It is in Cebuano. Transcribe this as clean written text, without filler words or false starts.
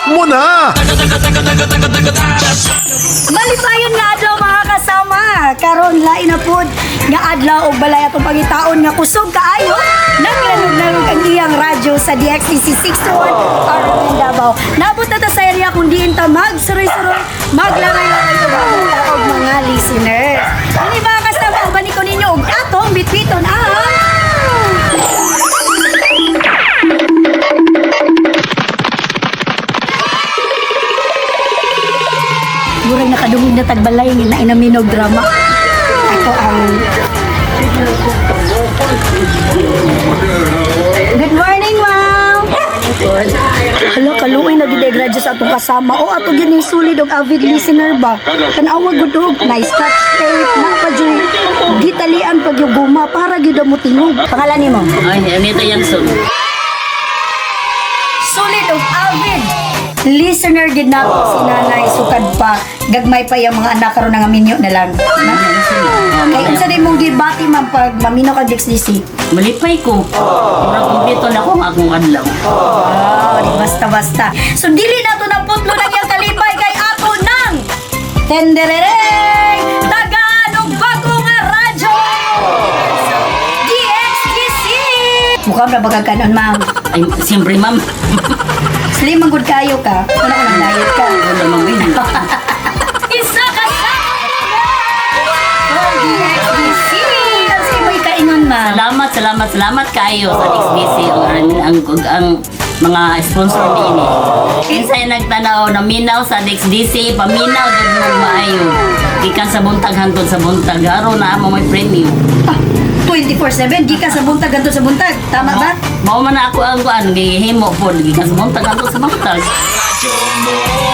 mo na! Malipayon nga adlaw, mga kasama. Karon lain na pod nga adlaw og balay atong pangitaon nga kusog kaayo. Naglanog-lanog ang iyang radyo sa DXDC 621 RMN Davao. Nabot na ta sa area kung diin ta magsuroy-suroy, maglaray-laray og mga og mga listeners. Ini, mga kasama, uban ko ninyo og atong bitbiton ang murag nakadungog na tagbalay nga nainaminog drama. Ako ang Good morning, ma'am! Hala, kaluoy na gid radyo sa atong kasama. O, ato gyud ning sulid og avid listener ba? Tan-awa gud og nice touch tape na pa jud gitalian pag yung guma para gyud mo tingog. Pangalan nimo? Ay, Anita Yanson. Solid og avid listener gid nako si nanay, sukad pa gagmay pa yung mga anak karon nga minyo na lang. Na? Kay unsa din mong gibati, ma'am, pag mamino ka DXDC? Malipay ko. Murag kumpleto na ko ang akong adlaw. Wow, di basta-basta. So dili na to naputlo ng iyang kalipay kay ato nang tenderereng tagaan og bago nga radyo sa DXDC. Mukha na baga kanon, ma'am? Ay, siyempre, ma'am. Slim man gud kayo ka. Ano ko nang diet ka? Wala, ma'am. Isa ka sa DXDC. Ang sa imoy kaingon, ma'am? Salamat, salamat, salamat kayo sa XBC ang mga sponsor niini. Kinsay nagtanaw na minaw sa DXDC, paminaw jud mo maayo. Gikan sa buntag hantod sa buntag, haro na amo may premium. Ah, 24/7 gikan sa buntag hantod sa buntag. Tama ba? Mao man na ako ang kuan gihimo po gikan sa buntag hantod sa buntag. Radyo mo.